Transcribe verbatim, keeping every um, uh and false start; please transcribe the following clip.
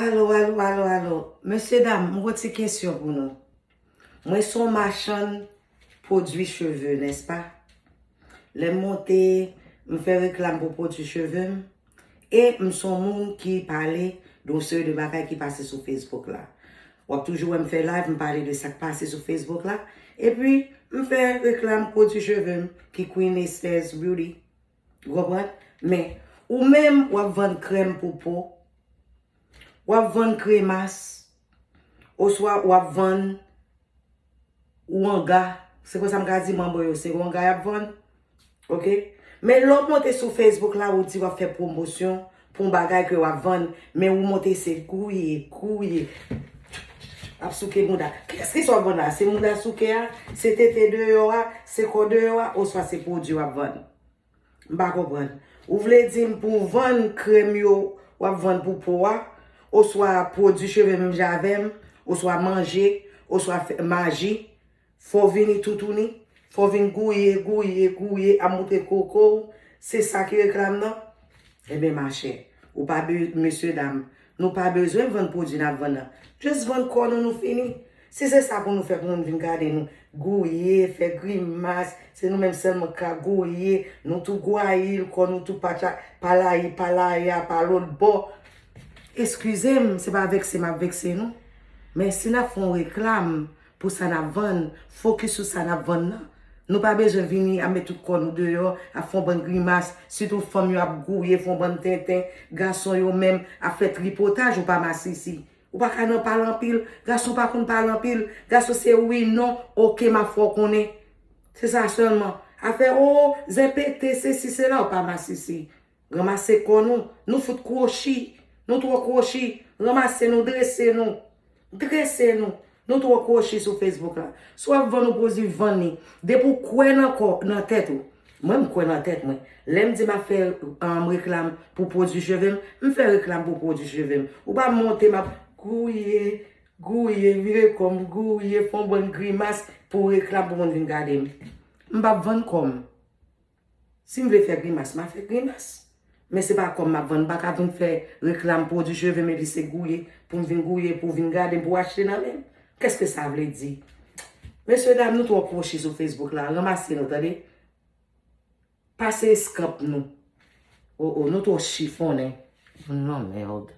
Alo, alo, alo, alo. Mesye dam, m gon ti kesyon pou nou. Mwen se yon machann pwodui cheve, nèspa? Lè m monte, m fè reklam pou pwodui cheve m. E m se yon moun ki pale de yon seri de bagay ki pase sou Facebook la. W ap toujou wè m fè live, m pale de sa k pase sou Facebook la. Epi, m fè reklam pwodui cheve m ki Queen Esther's Beauty. Ou konprann? Men, ou menm, w ap vann krèm pou po. W ap vann kremas. Oswa w ap vann wanga. Se konsa m ka di manbo yo, se wanga y ap vann. Oke? Men lè w monte sou Facebook la, ou di w ap fè pwomosyon pou yon bagay ke w ap vann, men ou monte se gouye, gouye. Ap souke mouda. Kiyès ki sa w ap vann la? Se mouda souke a? Se tete deyò a? Se kò deyò a? Oswa se pwodui w ap vann? M pa konprann. Ou vle di m pou w vann krèm yo w ap vann pou po a, oswa pwodui cheve menm jan avè m, oswa manje, oswa fè maji, fò w vini toutouni, fò w vin gouye, gouye, gouye, ap moutre koko w, se sa ki reklam nan? Ebyen, machè, ou pa be-, mesye dam, nou pa bezwen vann pwodui n ap vann nan. Just vann kò nou, nou fini. Si se sa pou nou fè pou moun vin gade nou, gouye, fè grimas, se nou menm sèlman k ka gouye, nou tou gwayil, kò nou tou patcha, palayi, palaya, pa lòt bò. Eskize m, se pa vekse m ap vekse nou. Men si n ap fè yon reklam pou sa n ap vann, fokis sou sa n ap vann nan. Nou pa bezwen vini ap met tout kò nou deyò, ap fè yon bann grimas, sitou fanm yo ap gouye, fè yon bann tenten, gason yo menm ap fè tripotaj, ou pa masisi. Ou pa ka nan pale anpil, gason pa konn pale anpil, gason se wi, non, oke, m ap fè w konnen. Se sa sèlman. Afè, o, zen pete, sesi, sela, ou pa masisi. Ranmase kò nou, nou fout kwochi, nou twò kwochi, ranmase nou, drese nou, drese nou, nou twò kwochi sou Facebook la. Si w ap vann ou pwodui, vann li. Depi w kwè nan kò, nan tèt ou. Mwen, m kwè nan tèt mwen. Lè m di m ap fè, um, reklam pou pwodui cheve m, m fè reklam pou pwodui cheve m. Ou pa monte m ap gouye, gouye, vire kò m, gouye, fè yon bann grimas pou reklam pou moun vin gade m. M p ap vann kò m. Si m vle fè grimas, m a fè grimas. Men se pa kò m m ap vann, m pa ka vin fè reklam pwodui cheve m epi se gouye, pou m vin gouye, pou w vin gade m, pou w achte nan men m. Kèske sa vle di? Mesye dam, nou twò kwochi sou Facebook la, ranmase nou, tande. Pase eskanp nou. O, o, nou twò chifonnen. Non, mèd.